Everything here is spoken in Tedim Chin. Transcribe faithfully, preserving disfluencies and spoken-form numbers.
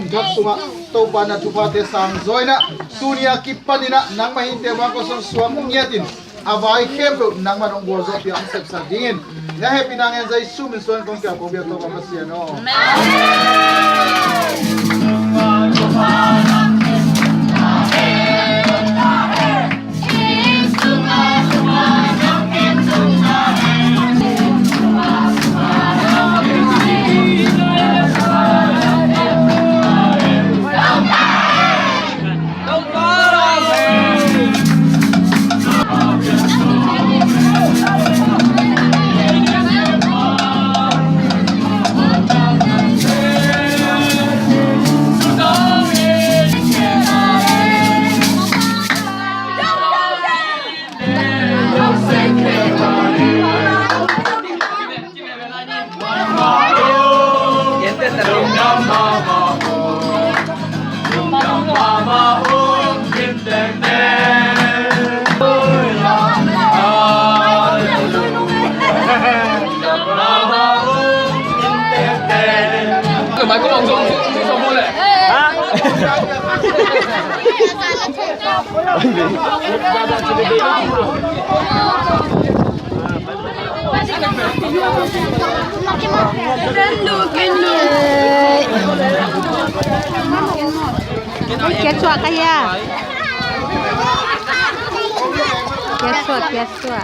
Tua sungah Topa na thuphate sang zaw in ah, tuni a kipan in ah nangmah hihte bang kosong suak ngiatin, a vai khempeuh nangmah hong gualzawhpih a hong sepsak dingin na hehpihna ngen Jesu min suang kong kiang ko bia Topa Pasian aw. Kiasuah ka hia? Kiasuah, kiasuah.